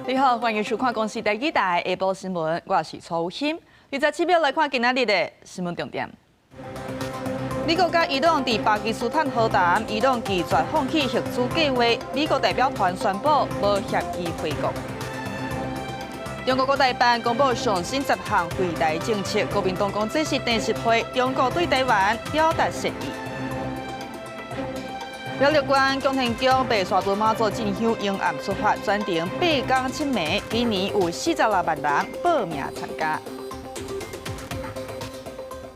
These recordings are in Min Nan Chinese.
你好，歡迎收看公視第二台下晡新聞，我是楚欣。27秒來看今仔日的新聞重點。美國佮伊朗佇巴基斯坦和談，伊朗拒絕放棄核子計劃，美國代表團宣布無協議回國。中國國台辦公布上新10項惠台政策，國民黨講這是第十回中國對台灣表達善意。苗栗縣江天宮白沙屯媽祖進香迎暗出發，全程8工7暝，今年有46萬人報名參加。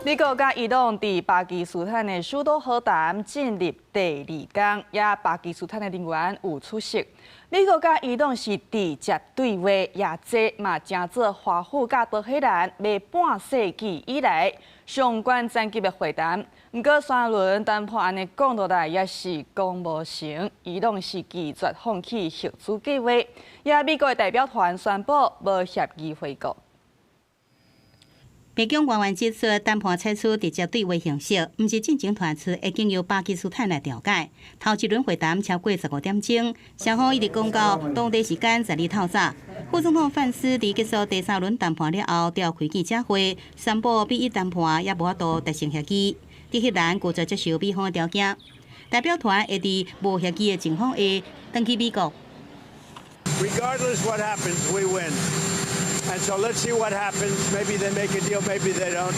美國佮伊朗佇巴基斯坦的首都和談進入第二工，也巴基斯坦的人員有出席。美國佮伊朗是直接對話，也這嘛成做華府佮德黑蘭欲半世紀以來上懸層級的會談。毋過三輪談判按呢講落來，也是講無成。伊朗是拒絕放棄核子計劃，也美國的代表團宣布無協議回國。白宮官員指出，談判採取直接對話形式，毋是進前傳出會經由巴基斯坦來調解。頭一輪會談超過15點鐘，雙方一直講到當地時間12透早。副總統范斯佇結束第三輪談判了後，召開記者會，宣布美伊談判猶無法度達成協議。德黑蘭拒絕接受美方的條件，代表團會佇無協議的情況下，轉去美國。 Regardless what happens, we win. And so let's see what happens. Maybe they make a deal, maybe they don't.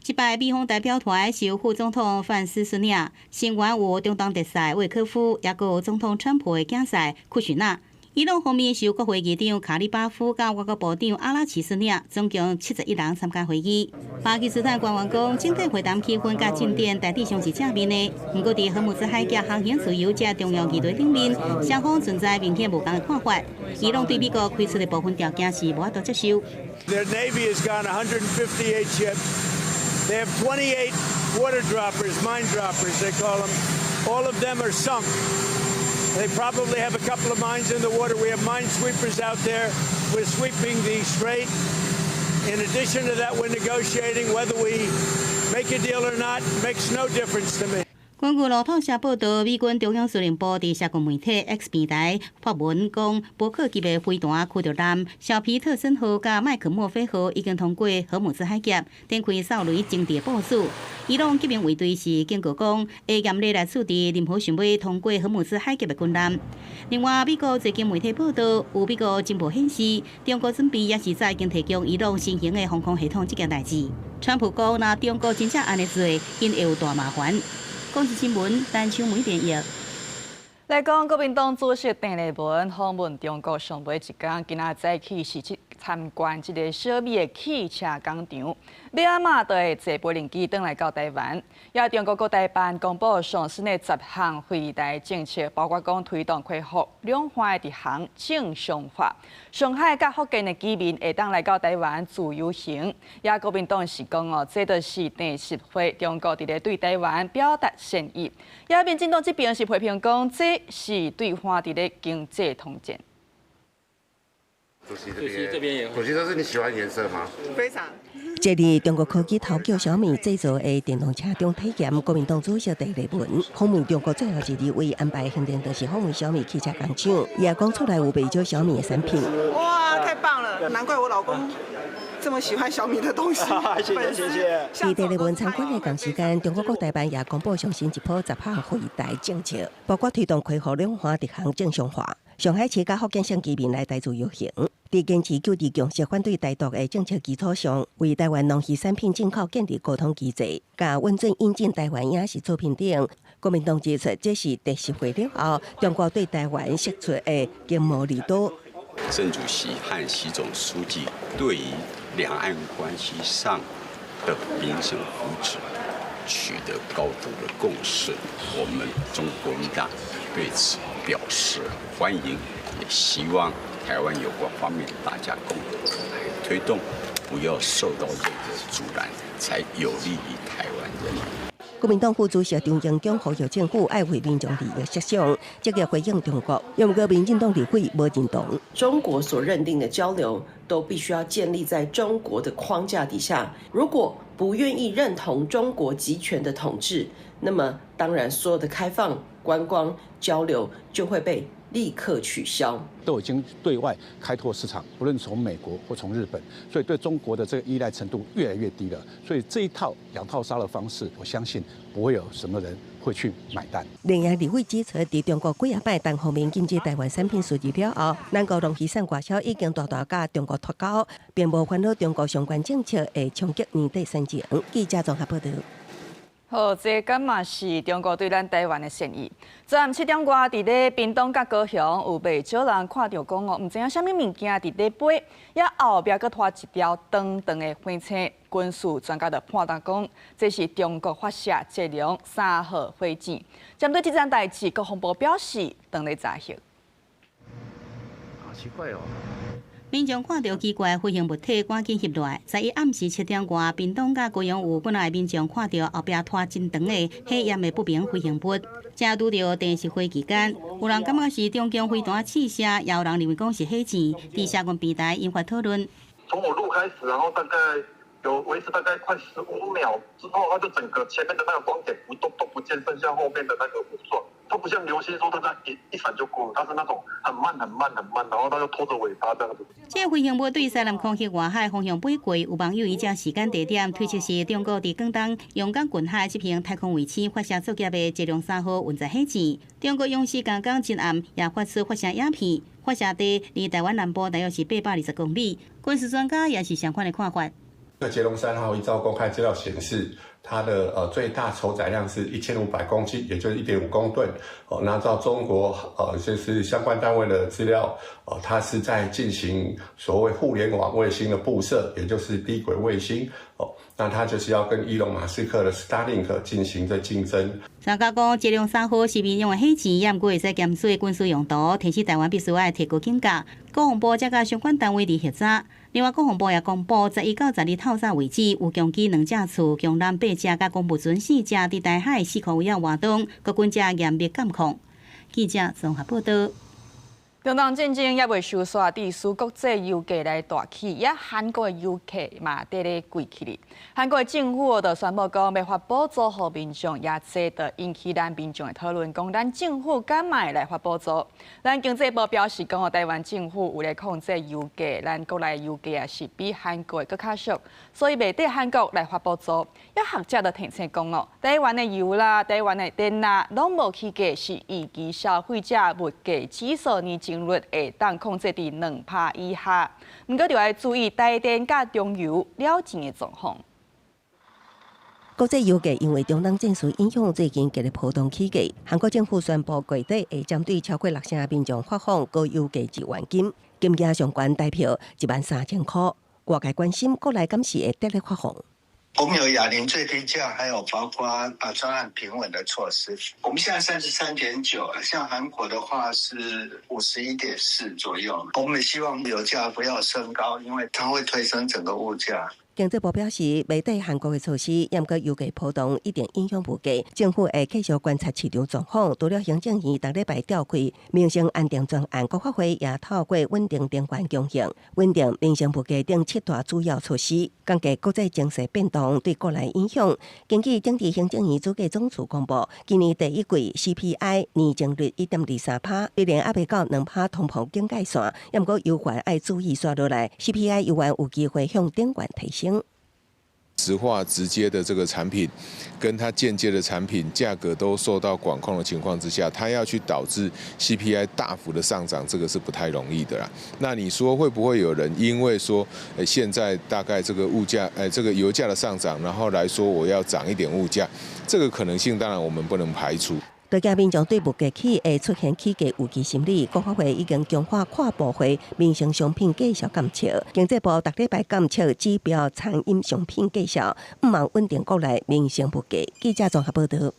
這擺美方代表團是由副總統范斯率領，成員有中東特使魏科夫，也閣有總統川普的囝婿庫許納。伊朗方面是由國會議長卡里巴夫佮外交部長阿拉奇率領，總共71人參加會議。巴基斯坦官員講，整體會談氣氛佮進展大致上是正面的。毋過，佇荷姆茲海峽航行自由這重要議題頂面，雙方存在明顯無仝的看法。伊朗對美國開出的部分條件是無法度接受。 Their navy has gone 158 ships. They have 28 water droppers, mine droppers, they call them. All of them are sunk. They probably have a couple of mines in the water. We have minesweepers out there. We're sweeping the strait. In addition to that, we're negotiating whether we make a deal or not. Makes no difference to me. 根據路透社報道，美軍中央司令部佇社群媒體 X 平台發文講，伯克級的飛彈驅逐艦小皮特森號佮麥克墨菲號已經通過荷姆茲海峽，展開掃雷偵察部署。伊朗革命衛隊是警告講，會嚴厲來處置任何想欲通過荷姆茲海峽的軍艦。另外，美國最近媒體報道，有美國情報顯示，中國準備抑是早已經提供伊朗新型的防空系統這件代誌。川普講，若中國真正按呢做，𪜶會有大麻煩。公視新聞，陳秋梅編譯。來講，國民黨主席鄭麗文訪問中國上尾一工，今仔早起是去參觀這个小米的汽車工廠，尾仔嘛就會坐無人機轉來到台灣。也中國國台辦公布上新的10項惠台政策，包括講推動恢復兩岸的直航正常化。上海佮福建的居民會當來到台灣自由行。也國民黨是講哦，這就是第十回中國佇咧對台灣表達善意。也民進黨這邊是批評講，這是對岸佇咧經濟統戰。主席這邊也，主席，這是你喜歡顏色嗎？非常。這裡中國科技頭叫小米製造的電動車中體驗，國民黨主席鄭麗文訪問中國最後一日為安排行程，就是訪問小米汽車工廠，伊也講出來有袂少小米的產品。哇，太棒了！難怪我老公這麼喜歡小米的東西。謝謝謝謝。佇鄭麗文參觀的仝時間，中國國台辦也公布上新一波10項惠台政策，包括推動恢復兩岸直航正常化。上海市佮福建省居民來台自由行，佇堅持九二共識、反對台獨的政策基礎上，為台灣農漁產品進口建立溝通機制，佮允准引進台灣影視作品等。國民黨指出，這是第十會了後，中國對台灣釋出的經貿利多。鄭主席和習總書記對於兩岸關係上的民生福祉取得高度的共識，我們中國國民黨對此表示歡迎，也希望台灣有關方面大家共同來推動，不要受到任何阻攔，才有利於台灣人民。國民黨副主席張英疆呼籲政府愛為民眾利益設想，積極回應中國。毋過民進黨立委無認同。中國所認定的交流都必須要建立在中國的框架底下。如果不願意認同中國極權的統治，那麼當然所有的開放、觀光、交流就會被立刻取消。都已經對外開拓市場，不論從美國或從日本，所以對中國的這個依賴程度越來越低了。所以這一套兩套殺的方式，我相信不會有什麼人會去買單。另外，立委指出，佇中國幾仔擺單方面禁止台灣產品輸入了後，咱國農漁產外銷已經大大佮中國脫鈎，並無煩惱中國相關政策會衝擊年底選情。記者綜合報導。好，這敢嘛是中國對咱台灣的善意。昨暗7點外，佇咧屏東佮高雄，有袂少人看著講哦，毋知影啥物物件佇咧飛，也後壁閣拖一條長長的火星。軍事專家就判斷講，這是中國發射捷龍三號火箭。針對這件代誌，國防部表示，當咧查核。好奇怪哦！民眾看著奇怪飛行物體，趕緊翕落來。11暗時7點外，屏東佮高雄有幾若个民眾看著後壁拖真長的火焰的不明飛行物，正拄著電視會期間，有人感覺是中共飛彈試射，也有人認為講是火箭。佇社群平台引發討論。從我錄開始，然後大概有維持大概快15秒之後，它就整個前面的那個光點不都不見，剩下後面的那個霧狀。它不像流星說它這樣一閃就過了，它是那種很慢很慢很慢，然後它就拖着尾巴這樣子。這個飛行物對西南空域外海方向飛過，有網友依照時間地點推測是中國佇廣東陽江近海執行太空衛星發射作業的捷龍三號運載火箭。中國央視剛剛真暗也發出發射影片，發射地離台灣南部大約是820公里。軍事專家也是相款的看法。那捷龍三號依照公開資料顯示，它的最大承載量是1500公斤，也就是1.5公噸。哦，那照中國就是相關單位的資料，它是在進行所謂互聯網衛星的布設，也就是低軌衛星。哦，那它就是要跟伊隆馬斯克的 Starlink 進行這競爭。專家講，捷龍三號是民用的火箭，也毋過會使兼做軍事用途，提醒台灣必須愛提高警覺。國防部則佮相關單位佇協查。另外，國防部也公布，11到12透早為止，有共機兩架次、共艦八隻、佮公務船四隻，佇台海四箍圍仔活動，國軍才嚴密監控。記者綜合報導。中東戰爭猶未收煞，致使國際油價來大起，也韓國的油價嘛佇咧貴起哩。韓國的政府就宣布講，欲發補助予民眾，也這就引起咱民眾的討論，講咱政府敢會來發補助？咱經濟部表示講，台灣政府有咧控制油價，咱國內油價也是比韓國的閣較俗，所以袂對韓國來發補助。也學者就提醒講哦，台灣的油啦、台灣的電啦，攏無起價，是預期消費者物價指數年增率會當控制佇2%以下。毋過就愛注意台電佮中油了錢的狀況。國際油價因為中東戰事影響，最近激烈波動起價。韓國政府宣布，月底會針對超過6成的民眾發放高油價1元金，金額上懸台票13,000箍。外界關心國內敢是會得咧發放？我們有啞鈴最低價，還有包括啊專案平穩的措施。我們現在33.9，像韓國的話是51.4左右。我們希望油價不要升高，因為它會推升整個物價。經濟部表示，袂對韓國的措施，毋過油價波動一定影響物價。政府會繼續觀察市場狀況。除了行政院逐禮拜召開民生安定專案，國發會也透過穩定能源供應、穩定民生物價等七大主要措施，降低國際情勢變動對國內影響。根據政治行政院主計總處公布，今年第一季 CPI 年增率1.23%，雖然猶未到2%通膨警戒線，毋過猶原愛注意煞落來，CPI 猶原有機會向頂懸提升。石化直接的這個產品，跟它間接的產品價格都受到管控的情況之下，它要去導致 CPI 大幅的上漲，這個是不太容易的啦。那你說會不會有人因為說，現在大概這個物價，這個油價的上漲，然後來說我要漲一點物價，這個可能性當然我們不能排除。對家民眾對物價起會出現起價預期心理，國發會已經強化跨部會民生商品價數監測，經濟部逐禮拜監測指標餐飲商品價數，毋望穩定國內民生物價。記者綜合報導。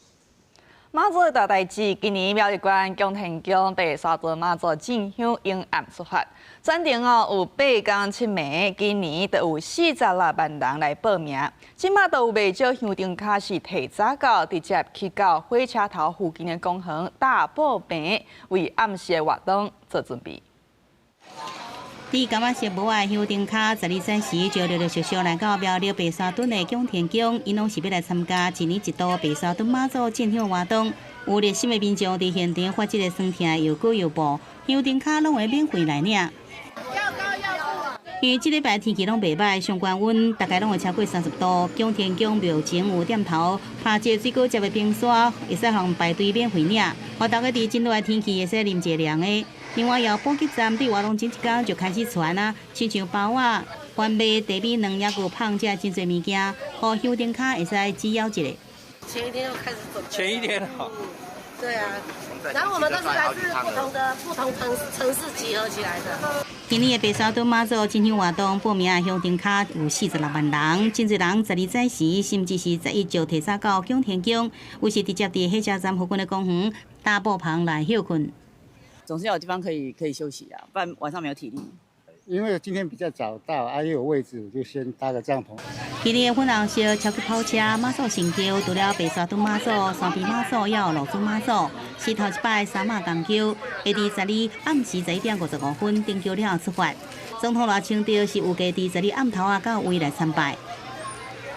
媽祖的大代誌，今年苗栗縣蔣天宮白沙屯媽祖進香迎暗出發，全程哦有八工七暝，今年就有46萬人來報名。這馬都有袂少香燈跤是提早到，直接去到火車頭附近的公園大布棚，為暗時的活動做準備。佇柑仔色帽仔香燈跤，12早時就陸陸續續來到苗栗白沙屯的蔣天宮，𪜶攏是欲來參加一年一度白沙屯媽祖進香活動。有熱心的民眾佇現場發這个酸痛的藥膏藥布，香燈跤攏會免費來領。因為這禮拜天氣攏袂䆀，上懸溫大概攏會超過30度。薑天宮廟前有店頭拍這水果汁的冰沙，會使予人排隊免費領。予大家佇真熱的天氣會使啉一下涼的。另外，有補給站對活動前一工就開始傳啊，親像包仔、番麥、茶米卵，抑閣麭這真濟物件，予香燈跤會使指要一下。前一天就開始準備。前一天好。對啊，然後我們都是來自不同的不同城市集合起來的。今年的白沙屯媽祖進香活動報名的香燈跤有46萬人，真濟人12早時甚至是11就提早到薑天宮，有是直接佇火車站附近的公園搭布棚來歇睏。總是要有地方可以休息啊，不然晚上沒有體力。因為今天比較早到，啊又有位置，我就先搭個帳篷。今年的粉紅色超級跑車媽祖神轎，除了白沙屯媽祖、三埤媽祖，還有路竹媽祖，是頭一擺三媽共轎，會佇12暗時11點55分登轎了後出發。總統賴清德是預計佇12暗頭仔到位來參拜。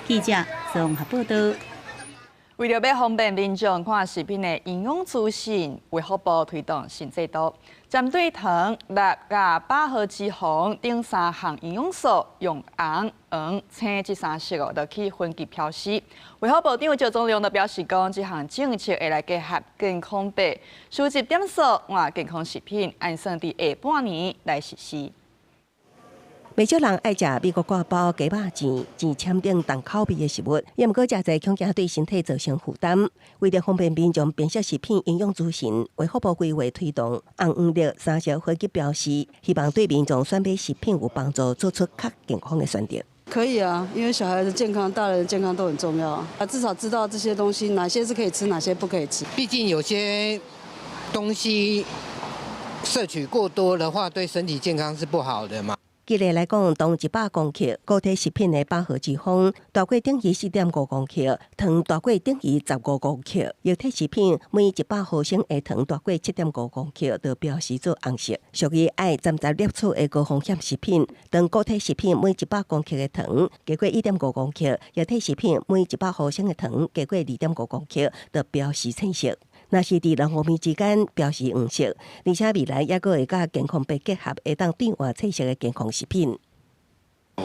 記者綜合報道。為著欲方便民眾看食品的營養資訊，衛福部推動新制度，針對糖、鈉、佮飽和脂肪等三項營養素，用紅、黃、青這三色哦，落去分級標示。衛福部長趙宗龍就表示講，這項政策會來結合健康幣、收集點數換健康食品，按算佇下半年來實施。袂少人愛食美國割包、雞肉醬、甜澱等重口味的食物，也毋過食濟恐驚對身體造成負擔。為著方便民眾辨識食品營養資訊，衛福部規劃推動紅、黃、綠三色分級標示，希望對民眾選買食品有幫助，做出較健康的選擇。可以啊，因為小孩的健康、大人的健康都很重要啊，至少知道這些東西哪些是可以吃，哪些不可以吃。畢竟有些東西攝取過多的話，對身體健康是不好的嘛。舉例來講，糖100公克，固體食品的飽和脂肪大過等於4.5公克，糖大過等於15公克。液體食品每100毫升的糖大過7.5公克，就標示做紅色，屬於愛暫時攝取的高風險食品。當固體食品每100公克的糖低過1.5公克，液體食品每100毫升的糖低過2.5公克，就標示青色。若是佇兩方面之間標示黃色，而且未來猶閣會佮健康幣結合，會當兌換青色的健康食品。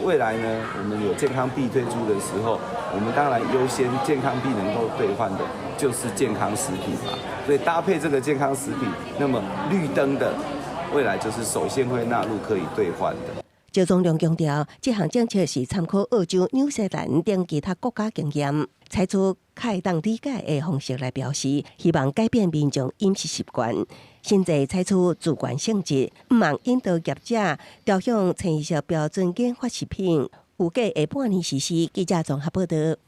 未來呢，我們有健康幣推出的時候，我們當然優先健康幣能夠兌換的，就是健康食品嘛。所以搭配這個健康食品，那麼綠燈的未來就是首先會納入可以兌換的。趙宗龍強調，這項政策是參考澳洲、紐西蘭等其他國家經驗，採取較會當理解的方式來標示，希望改變民眾飲食習慣，甚至採取自願性質，毋通引導業者朝向青色標準研發食品。預計下半年實施。記者綜合報道。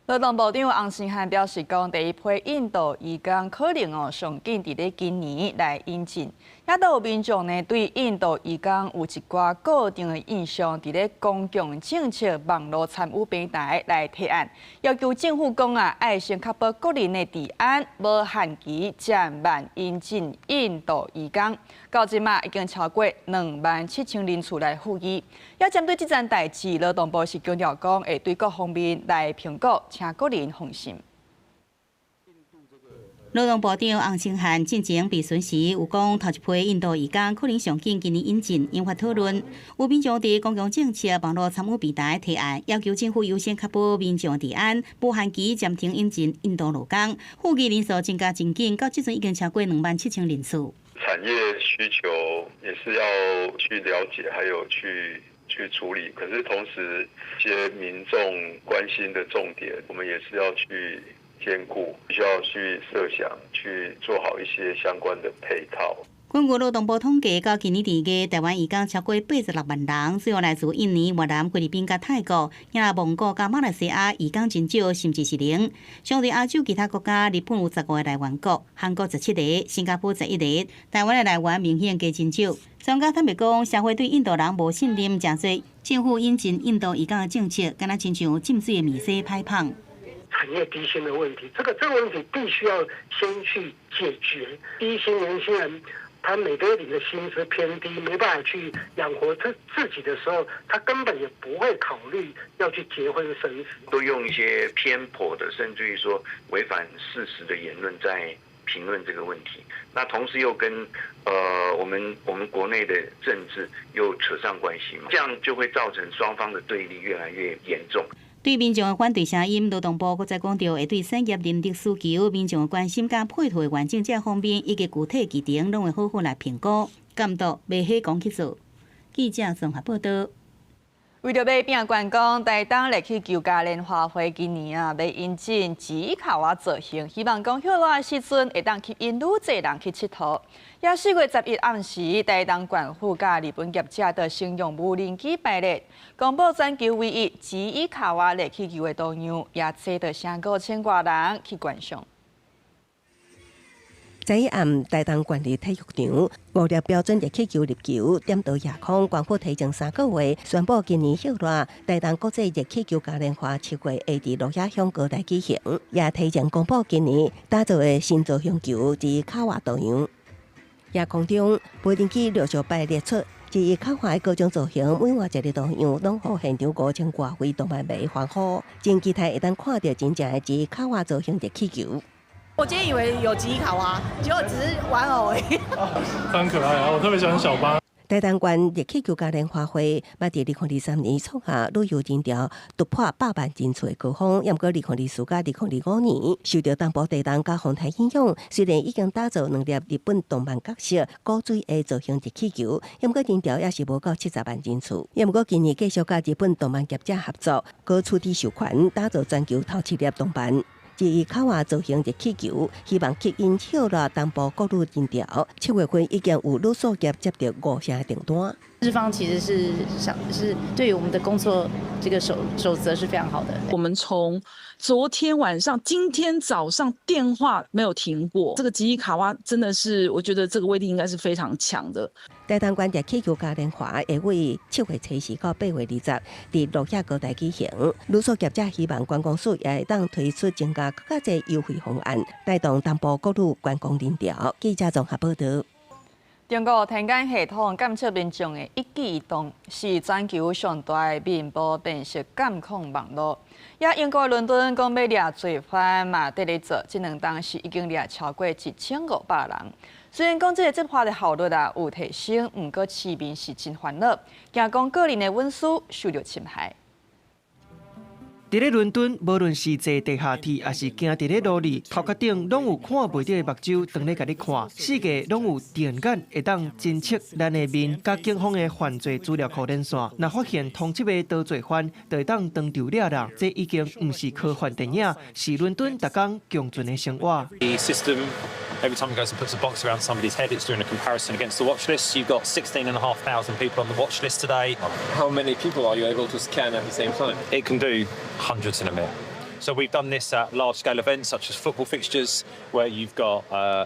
勞動部長洪申翰表示，講第一批印度移工可能哦上緊佇咧今年來引進，也都有民眾呢對印度移工有一寡固定的印象，佇咧公共政策網路參與平台來提案，要求政府講啊，愛先確保國人的治安，無限期暫慢引進印度移工。到這馬已經超過27,000人次來呼籲。也針對這件代誌，勞動部是強調講，會對各方面來評估。請國人放心。勞動部長洪申翰進前備詢時有講，頭一批印度移工可能上緊今年引進，引發討論。有民眾佇公共政策網路參與平台提案，要求政府優先確保民眾治安，無限期暫停引進印度勞工。呼籲人數增加真緊，到這陣已經超過27,000人次。產業需求也是要去了解，還有去處理，可是同時，一些民眾關心的重點，我們也是要去兼顧，需要去設想，去做好一些相關的配套。根據勞動部統計，到今年2月，台灣移工超過86萬人，主要來自印尼、越南、菲律賓佮泰國，也蒙古佮馬來西亞移工真少，甚至是零。相對亞洲其他國家，日本有15个來源國，韓國17個，新加坡11個，台灣的來源明顯加真少。專家坦白講，社會對印度人無信任，誠濟政府引進印度移工的政策，敢若親像浸水的麵生歹麭。產業低薪的問題，這個問題必須要先去解決。低薪年輕人他每個月領的薪資偏低，沒辦法去養活自己的時候，他根本也不會考慮要去結婚生子。都用一些偏頗的，甚至於說違反事實的言論在評論這個問題。那同時又跟我們國內的政治又扯上關係嘛，這樣就會造成雙方的對立越來越嚴重。對民眾的反對聲音，勞動部閣再講著會對產業人力需求、民眾的關心佮配套的願景這方面，以及具體議程，攏會好好來評估、監督，袂瞎講去做。記者綜合報道。為著欲拼觀光，台東熱氣球嘉年華會今年啊，欲引進吉卡瓦造型，希望講歇熱的時陣會當吸引愈濟人去𨑨迌。也4月11暗時，台東縣府佮日本業者就先用無人機排列，公布全球唯一吉卡瓦熱氣球的圖樣，也坐著成5000外人去觀賞。十一暗，台東縣立體育場五粒標準熱氣球入球，點到夜空。縣府提前3個月宣布，今年歇熱台東國際熱氣球嘉年華7月會佇鹿野鄉高台舉行，也提前公布今年打造的新造型球吉卡瓦圖樣。夜空中，無人機陸續排列出吉卡瓦的各種造型，每換一个圖樣，攏予現場5000外位動漫迷歡呼，真期待會當看著真正的吉卡瓦造型熱氣球。我今天以為有吉卡哇，結果只是玩偶而已。很可愛啊！我特別喜歡小巴。台東縣熱氣球嘉年華會，嘛佇2023年創下旅遊人潮突破100萬人次的高峰。毋過2024佮2025年，受著東部地動佮風台影響，雖然已經打造兩粒日本動漫角色古錐的造型熱氣球，毋過人潮也是無夠70萬人次。毋過今年繼續佮日本動漫業者合作，閣取得授權，打造全球頭七粒動漫吉卡瓦造型熱氣球，希望吸引歇熱東部國旅人潮。7月份已經有旅宿業接著五成訂單。日方其實是想是對於我們的工作這個守則是非常好的。我們從昨天晚上、今天早上電話沒有停過。這個吉卡哇真的是，我覺得這個威力應該是非常強的。台東縣熱氣球嘉年華會於7月初四到8月20，佇鹿野高台舉行。旅宿業者希望觀光署也會當推出增加閣較濟優惠方案，帶動東部國旅觀光人潮。記者綜合報道。中國天眼系統監測民眾的一舉一動，是全球上大的面部辨識監控網路。也英國倫敦講欲掠罪犯嘛，佇咧做，這兩冬是已經掠超過1500人。雖然講這个執法的效率啊有提升，毋過市民是真煩惱，驚講個人的隱私受著侵害。佇咧倫敦，無論是坐地下鐵，抑是行佇咧路裡，頭殼頂攏有看袂著的目睭，當咧共你看。四界攏有電眼，會當偵測咱的面，佮警方的犯罪資料庫連線。若發現通緝的逃罪犯，就會當當場掠人。這已經毋是科幻電影，是倫敦逐工共存的生活。 The system, every time it goes and puts a box around somebody's head, it's doing a comparison against the watch list. You've got 16,500 people on the watch list today. How many people are you able to scan at the same time? It can do hundreds in a minute. So we've done this at large-scale events such as football fixtures, where you've got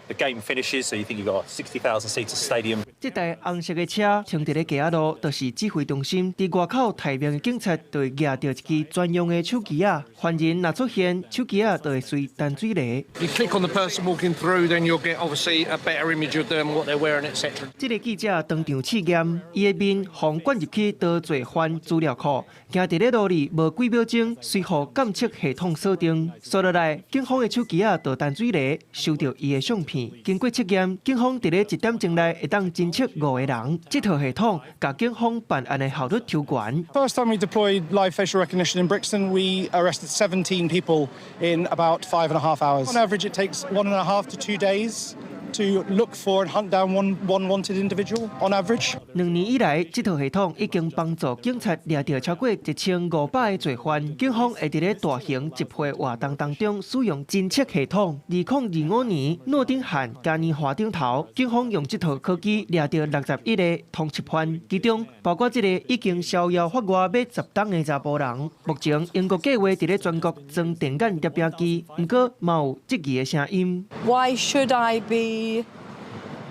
the game finishes, so you think you've got a 60,000 seater stadium. 這台紅色的車停佇咧街仔路，就是指揮中心。佇外口待命的警察就會舉著一支專用的手機仔，犯人若出現，手機仔就會隨彈水螺。 You click on the person walking through, then you'll get obviously a better image of them, what they're wearing, etc. 這个記者當場試驗，伊的面予灌入去逃罪犯資料庫，行佇咧路裡無幾秒鐘，隨予監測系統鎖定，紲落來，警方的手機仔就彈水螺，收著伊的相片。經過測驗，警方佇咧一點鐘內會當偵測五個人。這套系統共警方辦案的效率抽懸。 First time we deployed live facial recognition in Brixton, we arrested 17 people in about 5.5 hours. On average, it takes 1.5 to 2 days to look for and hunt down one wanted individual on average. 2年以來，這套系統已經幫助警察掠著超過1500個罪犯。警方會佇咧大型集會活動當中使用偵測系統。2025年諾丁漢嘉年華頂頭，警方用這套科技掠著61個通緝犯，其中包括這个已經逍遙法外欲10冬的查埔人。目前英國計劃佇咧全國裝電眼攝影機，毋過嘛有質疑的聲音。 Why should I be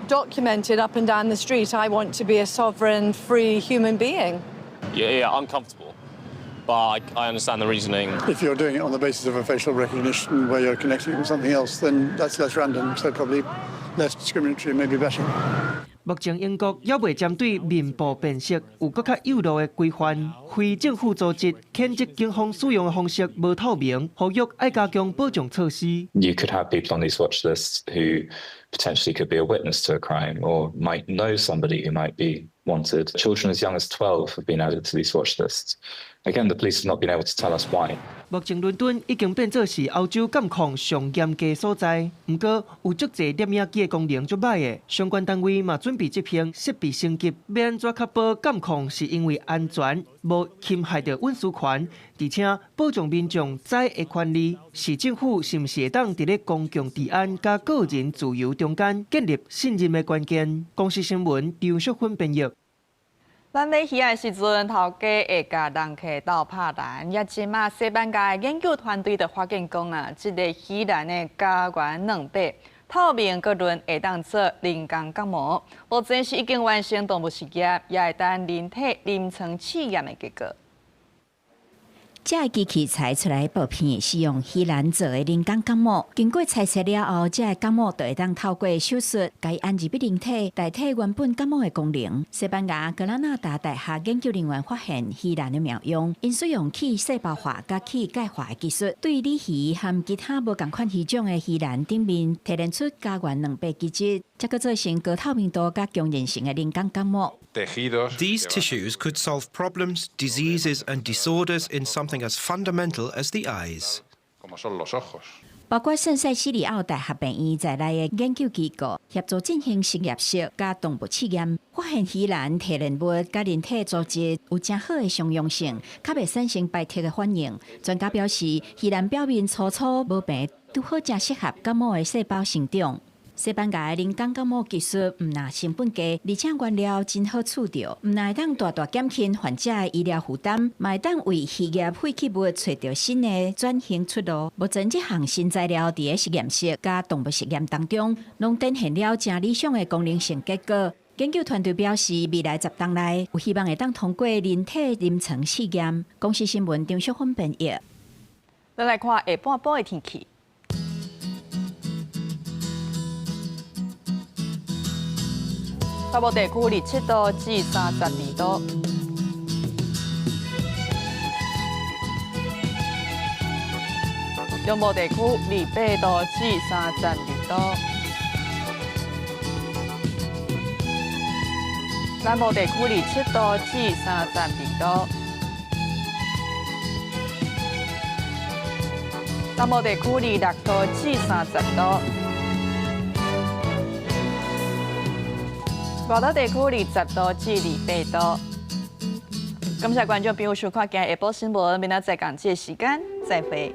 documented up and down the street? I want to be a sovereign, free human being. Yeah, uncomfortable. But I understand the reasoning. If you're doing it on the basis of a facial recognition where you're connecting it with something else, then that's less random. So probably Less discriminatory may be better. 目前英國猶未針對面部辨識有閣較幼路的規範，非政府組織譴責警方使用的方式無透明，呼籲愛加強保障措施。 You could have people on these watch lists who potentially could be a witness to a crime or might know somebody who might be wanted. Children as young as 12 have been added to these watch lists. Again, the police have not been able to tell us why. 目前倫敦已經變做是歐洲監控上嚴格所在，毋過有足濟攝影機的功能足䆀的，相關單位嘛準備執行設備升級，欲按怎確保監控是因為安全，無侵害著隱私權，而且保障民眾知的權利。市政府是毋是會當佇咧公共治安佮個人自由中間建立信任的關鍵？公視新聞張淑芬編譯。咱買魚的時陣，頭家會共人客鬥拍籃。也這馬西班牙的研究團隊就發現講啊，這个魚籃的膠原蛋白透明閣潤，會當做人工角膜。目前是已經完成動物實驗，也會等人體臨床試驗的結果。這个機器裁出來薄片是用魚籃做的人工角膜，經過裁切了後，這个角膜就會當透過手術，共伊按入去人體，代替原本角膜的功能。西班牙格拉納達大學研究人員發現魚籃的妙用，𪜶使用去細胞化佮去鈣化的技術，對鯉魚和其他無仝款魚種的魚籃頂面提煉出膠原蛋白基質，才閣做成高透明度佮強韌性的人工角膜。 These tissues could solve problems, diseases, and disorders in something as fundamental as the eyes. 包括聖塞西里奧大學病院在內的研究機構協助進行實驗室佮動物試驗，發現魚籃提煉物佮人體組織有誠好的相容性，較袂產生排斥的反應。專家表示，魚籃表面粗糙無平，拄好誠適合角膜的細胞生長。西班牙的人工角膜技術毋但成本低，而且原料真好取著，毋但會當大大減輕患者的醫療負擔，嘛會當為漁業廢棄物揣著新的轉型出路。目前這項新材料佇咧實驗室佮動物實驗當中，攏展現了誠理想的功能性結果。研究團隊表示，未來10冬內有希望會當通過人體臨床試驗。公視新聞張淑芬編譯。咱來看下半晡的天氣。北部地區27度至32度，中部地區28度至32度，南部地區27度至32度，東部地區26度至30度。外島地區20度至28度。感謝觀眾朋友收看今日下晡新聞，明仔載仝這个時間再會。